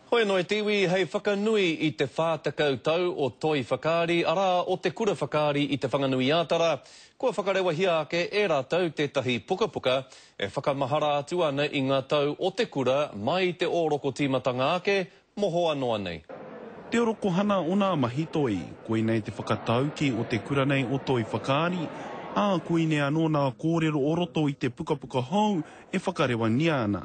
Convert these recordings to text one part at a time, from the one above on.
Hoi anō e te iwi hei whakanui i te 40 tau o Toi Whakaari, arā, o Te Kura Whakaari i Te Whanganui-ā-Tara, kua whakarewahia ake e rātou tētahi pukapuka e whakamahara atu ana i ngā tau o te kura mai i te ōroko tīmatanga ake, mohoa noa nei. Te orokohana o nā mahi toi, koinei te whakatauki o te kura nei o Toi Whakaari, ā, koinei anō nā kōrero o roto i te pukapuka hou e whakarewangia ana.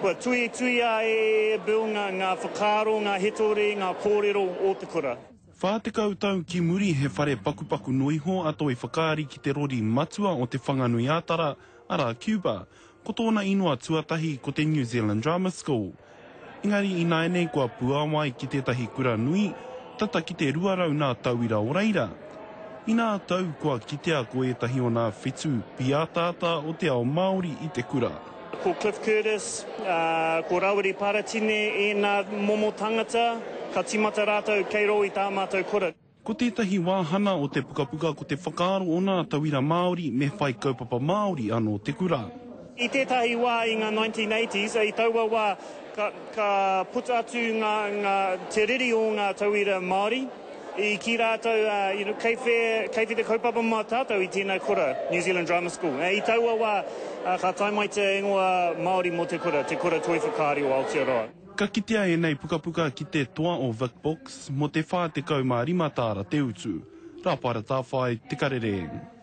Kua tuituia e Bill ngā whakaaro, ngā hitori, ngā kōrero o te kura. 40 tau ki muri he whare pakupaku noa iho a Toi Whakaari ki te rori matua o Te Whanganui-a-Tara, arā Cuba. Ko tōna inoa tuatahi ko te New Zealand Drama School. Engari ināianei kua puāwai ki tētahi kura nui, tata ki te 200 nā tauira o reira. Inā tau kua kitea ko ētahi o nā whetū pīataata o te ao Māori i te kura. Ko Cliff Curtis, ko Rawiri Paratene ēnā momo tangata, ka tīmata rātou kei rō i tā mātou kura. Ko tētahi wāhana o te pukapuka ko te whakaaro o nā tauira Māori me whai kaupapa Māori anō te kura. I tētahi wā i ngā 1980s, i taua wā ka, ka puta atu ngā, ngā, te riri o ngā tauira Māori, i kī rātou, you know, kei whea, kei whea te kaupapa mā tātou i tēnei kura, New Zealand Drama School. I taua wā, ka tae mai te ingoa Māori mō te kura, Te Kura Toi Whakaari o Aotearoa. Ka kitea ēnei pukapuka ki te toa o Vic Books mō te 45 tāra te utu. Rāpaera Tāwhai, Te Karere.